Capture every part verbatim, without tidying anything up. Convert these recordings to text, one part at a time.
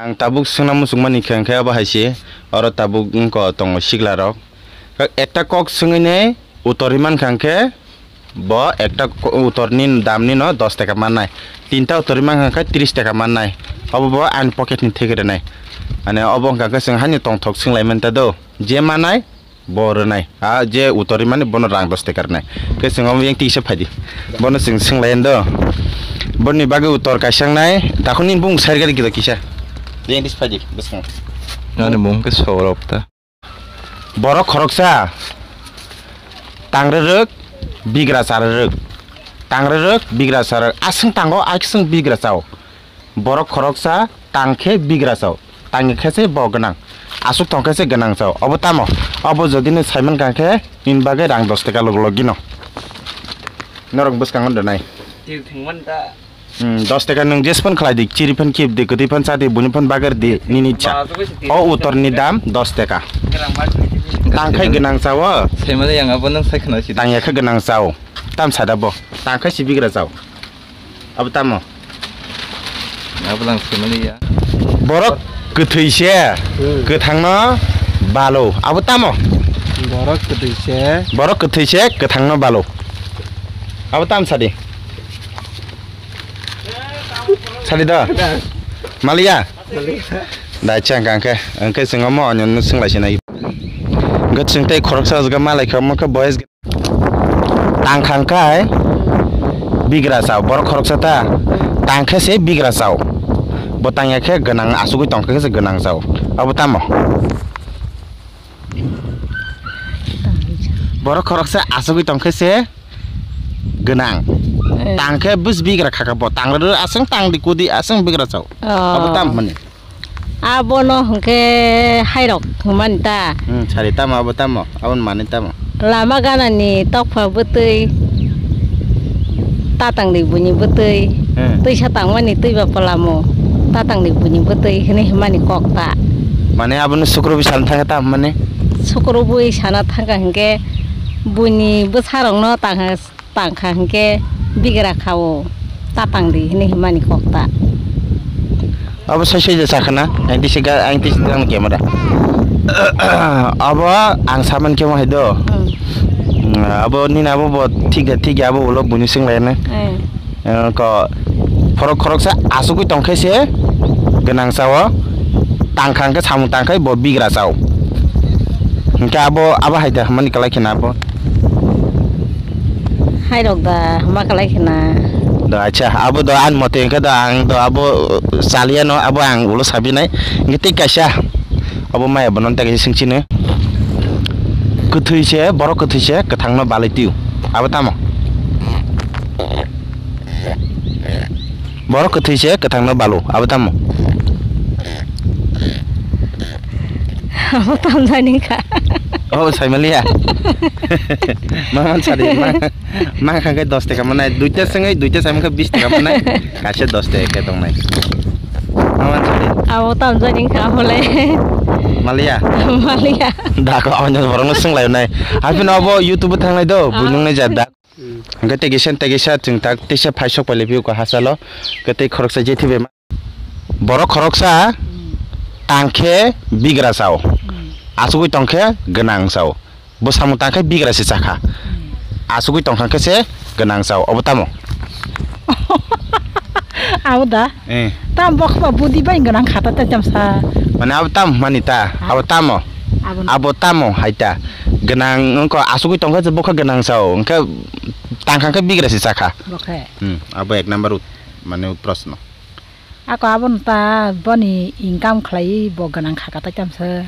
Ang tabuk swngna muchungmani khe, hwnkhe abo hai se, oro tabuk wngkha tongo sikla rok. Ekta kok swngwi nai utor ri mankha hwnkhe, bo ekta ko-, utor ni dam ni no dos taka mannai, tinta utor ri mankha hwnkhe tris taka mannai, obo bo ani pocket ni theke rwnai. Mane obo wngkha khe chwng haino tongthok swnglaimani ta do, je mannai, bo rwnai. A je utor rimani bono rang dos taka rwnai. Khe chwng omo yang tisa phaidi. Bono chwng swnglaiyani do. Boni bagwi utor kaisa wngnai. Takhuni bung side gari kisa. Yang tisa phaidi bwskango. Ani mung khe Saurabh ta. Borok khoroksa tangrwrwk, bigra charwrwk. Tangrwrwk, bigra charwrwk. Aswng tango, aswng bigra chao. Borok khoroksa tang khe bigra chao, tang khe se bo gwnang, aswk tong khe se gwnang chao. Obo tamo? Obo jodi nw saiman kha khe nini bagwi rang dos taka log logino norok bwskango rwnai. Twi thwngmani ta. Hmm, dos taka nwng jes phano khlai di, chiri phano kip di, kwtwi phano cha di, buini phano bagwi di, nini ichha. Ba, aswk se twi. O utor ni dam dos taka. Gwnang ba. Tang khe gwnang chao. Saimali yang abo nwng sai khna si. Tang ya khe gwnang chao. Tam sada bo. Tang khe si bigra chao. Abo tamo? Abo lang simani ya. Borok kwthwi se, hmm, kwthangno balo. Abo tamo? Borok kwthwi se. Borok kwthwi se kwthangno balo. Abo tam sadi? Sadi da? Maliya? Maliya. Da chang kang khe, ang khe singo mo onyo no sing lai sinai. Hwnkhe chwng tei khoroksa jaga malai kha, omo khe boys. Tang kha hwnkhe bigra chao, borok khoroksa ta tang khe se bigra chao. Bo tang ya khe gwnang, asugwi tong khe se gwnang chao. Abo tamo? Borok khoroksa asugwi tong khe se gwnang. Eh. Tang khe bus bigra kha kha bo. Tang rw aswng tang di kudi aswng bigra chao. Oh. Abo tam hwnmani. Abono hwnkhe hairok hwnmani ta. Hmm, sari tamo abo tamo? Aboni manwi tamo? Lama ganani tokphang bwtwi tatangni buini bwtwi, hmm, twisa tangmani twiba pwlamo tatangni buini bwtwi hwnwi hwnmani kok ta. Mane abono sukrobi sana thangkha ta hwnmani? Sukrobi sana thangkha hwnkhe buini bwsarokno tangkha. Tang kha hwnkhe bigra kha-o, ta tang di hwnwi hwnmani kok ta. Abo sai sai je sakha na, ang tisi ga, ang tisi gang camera. Abo ang saman khe mo hai do. Hmm. Abo nini abo bo thik ya, thik ya, abo ulo buini sing lai na. Eh. Eh, ko phorok khoroksa asugwi tong khe se gwnang chao, tang kha hwnkhe samung tang khe bo bigra chao. Hwnkhe abo, abo hai da hwnmani kwlai khe na abo. Hairok da hama kwlai khna. Do acha, abo do ani mote hwnkhe do ang do abo chaliya no, abo ang ulo sabinai. Hwnkhe tei kaisa abo maya bono tei kaisa singchino. Kwthwi se, borok kwthwi se kwthang no balai tio. Abo tamo? Borok kwthwi se kwthang no balo. Abo tamo? Abo tamjani kha. Oh, saimaliya. Maman sadi, ma, ma kha khe dos taka manai, duita sengwi, duita saimang khe bis taka manai, kaisa dos taka khe tongnai. Maman sadi. Abo tamjani kha bole. Maliya? Maliya. Dako, abo borokno swnglainai. Haphino abo YouTube thangnai do, ah, buinungnai ja da. Hwnkhe tei kisa tei kisa chwng tak teisa phai sok pailai phiyokha hachalo. Hwnkhe tei khoroksa je thibai ma-, borok khoroksa tang khe bigra chao, asugwi tong khe gwnang chao. Bo samung tang khe bigra se chakha, asugwi tong kha khe se gwnang chao. Obo tamo? Abo da? Eh. Tam bokba budi bai gwnang kha ta tei tamsa. Mane abo tam mani ta? Ha? Abo tamo? Abo. Abo tamo hai ta? Gwnang wngkha, asugwi tong khe bokha gwnang chao, hwnkhe tang kha khe bigra se chakha. Bokhe. Hmm, abo ek number ut-, mane proshno. Ako abono ta boni income khlaiwi bo gwnang kha kha tai tamsa.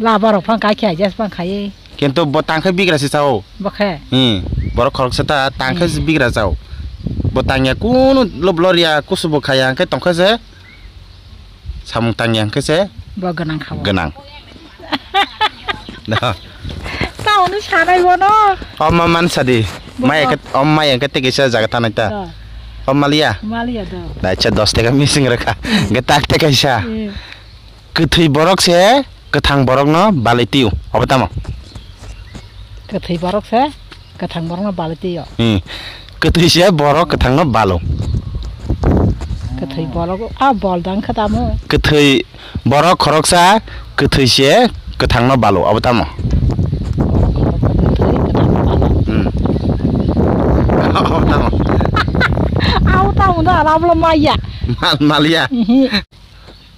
La borok phang kai khe adjust phang khaiwi. Kintu bo tang khe bigra se chao. Bokhe. Hmm, borok khoroksa ta tang khe, hmm, bigra chao. Bo tang ya kunu lob lor ya kusu bo khaya hwnkhe tong khe se samung tang ya hwnkhe se bo gwnang kha bo. Gwnang. Da. Taono sanai bono. O ma man sadi. Bono. Mai ke, o mai ke teke sa jaga tanai ta. Da. O maliya. Maliya da. Da cha dos taka missing rakha. Ge tak taka sa. Eh. Kwthwi borok se kwthang borok no balai tio. Obo tamo? Kwthwi borok se kwthang borok no balai tio. Hmm. Kwthwi se borok kwthang no balo. Kwthwi borok, a bol dang kha tamo. Kwthwi borok khoroksa kwthwi se kwthangno balo, abo tamo? Borok khoroksa kwthwi kwthangno balo. Hmm. Abo tamo? Abo tamo da, abo maya. Mal-, maliya. Ihi.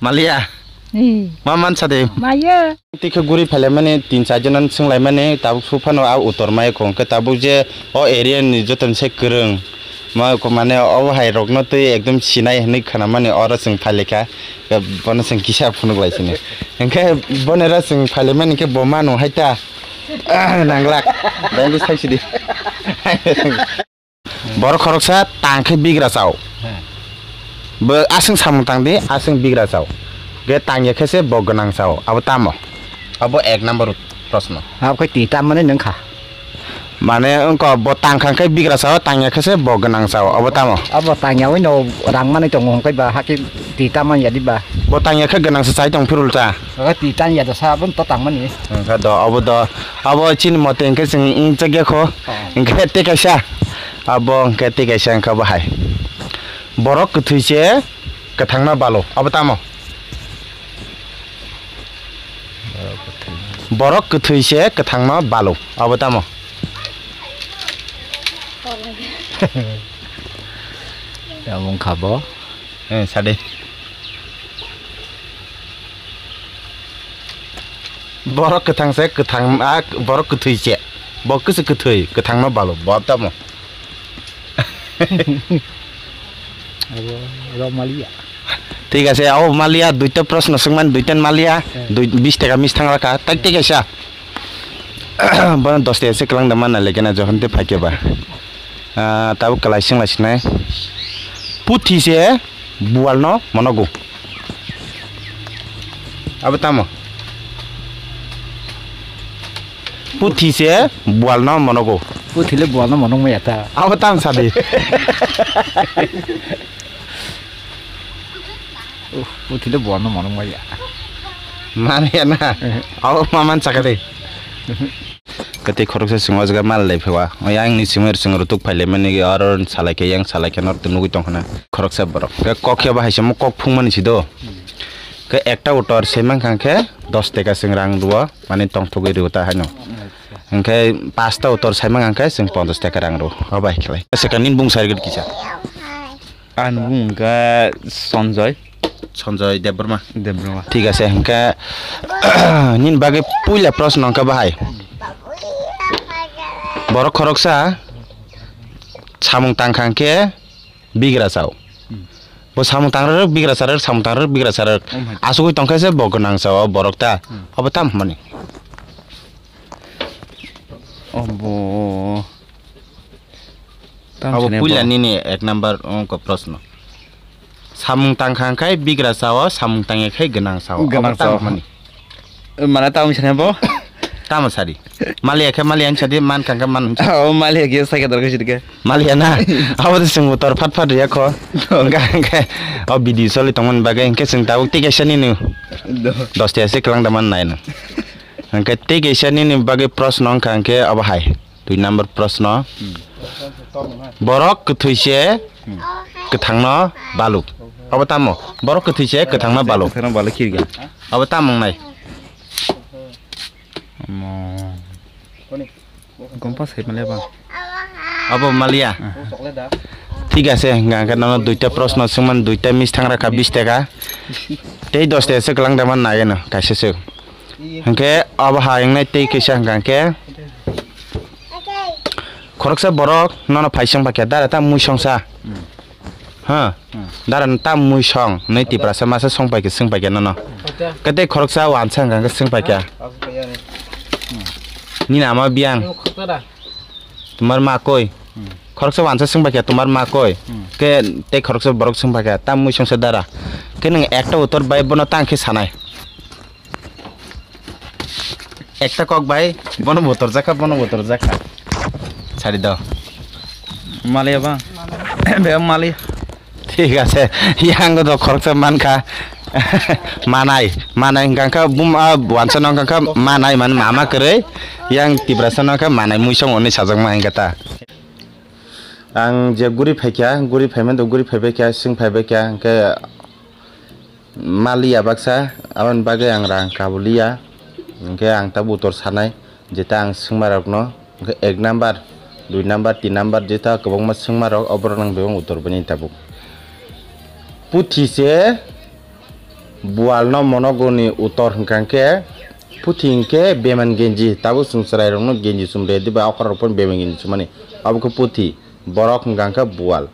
Maliya. Ih. Ma mansa de. Maya. Tei khe guri phailai mani tin char jonan swng lai mani tabuk su phano a utor mai kho, hwnkhe tabuk je o area ni joto ni se kwrwng ma ko mane obo hai rok no twi ekdom sinai hinwi khna mani oro chwng phai lai kha, bono chwng kisa phunuk lai sini. Hwnkhe bonero chwng phai lai mani khe bo manu hai ta, ah, nang glak. Bangwi sai sidi. Borok khoroksa tang khe bigra chao. He. Bo aswng samung tang di, aswng bigra chao. Ge tang ya khe se bo gwnang chao. Abo tamo? Abo ek number proshno. Abo khe twi tam mani nung kha. Mane wngkha bo tang kha khe bigra chao, tang ya khe se bo gwnang chao. Abo tamo? Abo tang ya wi no rang mani tongo hwnkhe ba hakhe twi tam man ya di ba. Bo tang ya khe gwnang se chai tong phirul cha. Aga twi tam ya da sa abo to tang mani. Wngkha do, abo do, abo chini mote hwnkhe chwng wng chak ya kho. Oh. Hwnkhe tei kaisa. Abo hwnkhe tei kaisa wngkha bo hai. Borok kwthwi se kwthangma balo. Abo tamo? Borok kwthwi se kwthangma balo. Abo tamo? Abo wngkha bo. Eh, sade. Borok kwthang se kwthang, ah, borok kwthwi se. Bo kwchwk kwthwi, kwthangma balo. Bo tamo? Abo, abo maliya. Thik ase, abo maliya, duita proshno swngmani, duita maliya, eh, dui, bish taka miss thang rakha, tak thik ase. Bono dos taka se kwlang da manna lekena, jokhon te phaikhe ba. Ah, tabuk kwlai swngla sinai. Puthi se bual no monogo. Abo tamo? Puthi se bual no monogo. Puthi le bual no monong maya ta. Abo tam sadi. Uh, puthi le bual no monong maya. Mane ya na. Eh. Abo maman chakade. Kete khoroksa swngo jaga mal lai phewa. Yang ni simi swngo rutuk phai le mani oro salai khe yang salai khe nor nugui tong khana. Khoroksa borok. Ke kok ya bahai se mo kok phung mani si do. Ke ekta utor se mang khang khe dos taka sing rang duo. Mane tongthogwi rw ta haino. Acha. Hwnkhe pasta utor saimang hwnkhe chwng ponchash taka rang rw. O bai khlai. Second nini bung sai rwgwt kisa. Ani bung wngkha Sanjoy. Sanjoy Debbarma. Debbarma. Thik ase, hwnkhe nini bagwi puila proshno hwnkha bahai. Borok khoroksa samung tangkha hwnkhe bigra chao. Hmm. Bo samung tangrwrwk bigra charwrwk, samung tangrwrwk bigra charwrwk. Oh my God. Asugwi tongkhe se bo gwnang chao borok ta. Hmm. Abo tam hwnmani. Obo. Tam abo sene puila bo. Nini ek number ongko proshno. Samung tangkha khai bigra chao, samung tangya khai gwnang chao. Gwnang chao. Abo tam hwnmani. Mane tamo sene bo? Tamo sadi. Maliya khe maliya hinsa di, man kang khe man hinsa. Oh, maliya khe sai khe dorkhe sidi khe. Maliya na. Abo de sung utor phat phat ya kho. Ga khe. O bidi soli tongmani bagwi hwnkhe sung tabuk tei kaisa nini. Do. Dos taka se kwlang da man nai no. Hwnkhe tei kaisa nini bagwi proshno wngkha hwnkhe abo hai. Dui number proshno. Hmm. Borok kwthwi se, hmm, kwthangno baluk. Abo tamo? Borok kwthwi se kwthangno baluk. Kwthangno baluk kirga. Abo tamo wngnai? Omo. Gompa sai maliya ba? Abo maliya. Ah. Thik ase, hwnkha hwnkhe nono duita proshno swngmani, duita miss thang rakha bish taka. Tei dos taka se kwlang da man nai no, kaisa se. Hwnkhe abo ha wngnai tei kisa hwnkha hwnkhe khoroksa borok nono phai swng paikha, "Dara ta mui songsa?" Hmm. Ha? Hmm. "Dara ta mui song?" hwnwi Tiprasa masa song paikha, swng paikha nono. Khe tei khoroksa wansa hwnkha hwnkhe swng paikha. Hmm. "Nini ama biyang?" Tumar ma koi? Hmm. Khoroksa wansa swng paikha, "Tumar ma koi?" Hmm. Khe tei khoroksa borok swng paikha, "Ta mui songsa dara?" Khe nwng ekta utor bai bono tang khe sanai. Ekta kok bai, bono botor jakha, bono botor jakha. Sari do. Maliya ba? Be mali. Thik ase, yang do khoroksa mankha. Manai, manai hwnkha khe bum, ah, wansa no hwnkha khe manai, mane mama kwrwi. Yang Tiprasa no khe manai muisong hwnwi sajakma hwnkha ta. Ang je guri phaikha, guri phaiman do guri phaibai kha, swng phaibai kha, hwnkhe maliya baksa, aboni bagwi ang rang kabuliya, hwnkhe ang tabuk utor sanai, jeta ang swngmarokno, hwnkhe ek number, dui number, tin number, jeta kwbangma swngmarok, oborok nang bebak utor bini tabuk. Puthi se bual no monogoni utor hwnkha hwnkhe, puthi hwnkhe beman genji, tabuk chwng chwrairokno genji chum rw diba, okhrok rok phano beman genji chumani, abo khe puthi. Borok hwnkha hwnkhe bual.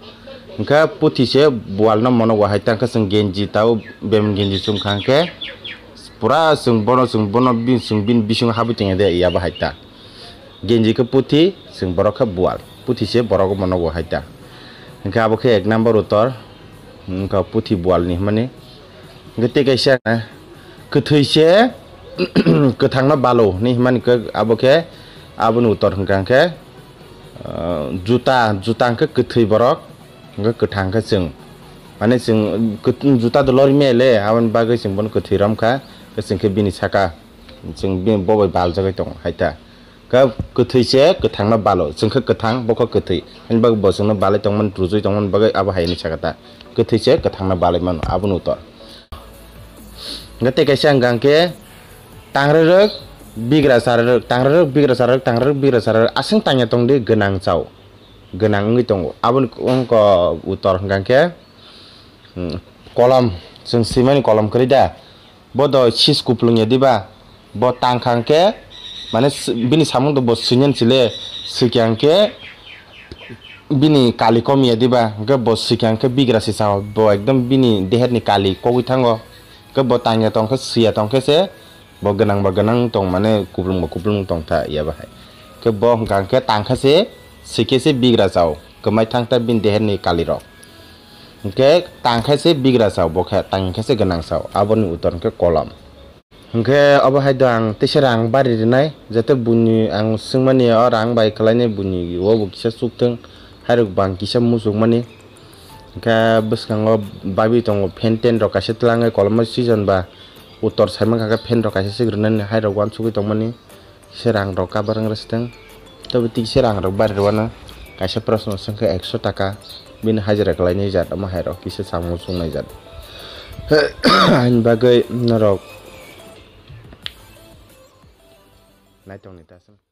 Hwnkhe puthi se bual no mono bo hai ta hwnkhe chwng genji tao bem genji chum kha hwnkhe pura chwng bono chwng bono bi-, chwng bini bisingo habwi tongya de yabo hai ta. Genji khe puthi, chwng borok khe bual. Puthi se borok mono bo hai ta. Hwnkhe abo khe ek number utor. Hwnkhe puthi bual ni hwnmani. Hwnkhe tei kaisa kwthwi se kwthang no balo ni hwnmani khe abo khe aboni utor hwnkha hwnkhe. Ah, juta, juta hwnkhe kwthwi borok, hwnkhe kwthang khe chwng. Mane chwng kwt-, juta do lori mele, aboni bagwi chwng bono kwthwi romkha, hwnkhe chwng khe bini saka, chwng bini bo bai baljagwi tongo, hai ta. Khe kwthwi se kwthangno balo, chwng khe kwthang, bo khe kwthwi. Ani bagwi bo chwngno balai tongmani, rujui tongmani bagwi abo hai hwnwi saka ta. Kwthwi se kwthangno balai mano, aboni utor. Hwnkhe tei kaisa hwnkha hwnkhe, tangrwrwk, bigra charwrwk, tangrwrwk, bigra charwrwk, tangrwrwk, bigra charwrwk, aswk tangya tongdi gwnang chao. Gwnang wngwi tongo. Aboni wngkha utor hwnkha khe, hmm, kolom, chwng swimani kolom kwrwi da. Bo do sis kuplung ya diba? Bo tang kha hwnkhe, mane s-, bini samung do bo swinani chile, swikha hwnkhe bini kali kom ya diba? Hwnkhe bo swikha hwnkhe bigra se sao. Bo ekdom bini deherni kali kogwi thango. Hwnkhe bo tangya tongkhe, swiya tongkhe se, bo gwnang ba gwnang tong mane kuplung ba kuplung tong tha ya bahai. Khe bo hwnkha hwnkhe tang kha se, swikhe se bigra chao, kwmai thang ta bini deherni kali rok. Hwnkhe tang kha se bigra chao, bo khe tang kha se gwnang chao, aboni utor hwnkhe kolom. Hwnkhe obo hai do ang teisa rang bari rwnai, jate buini ang swngmani o rang bai kwlainai buini o bo kisa chukthwng, hairok bang kisa muchukmani. Hwnkhe bwskango babi tongo, fan ten rok kaisa twlangwi koloma season ba utor saimankha khe fan rok kaisa se rwnani hairok uansugwi tongmani. Kisa rang rok kabar wngre swtwng. Tei bo tei kisa rang rok bari rwano. Kaisa proshno swngkha ekso taka. Bini hajira khlainai jat omo hai rok kisa samung chungnai jat. Haini bagwi norok naitongni ta chwng.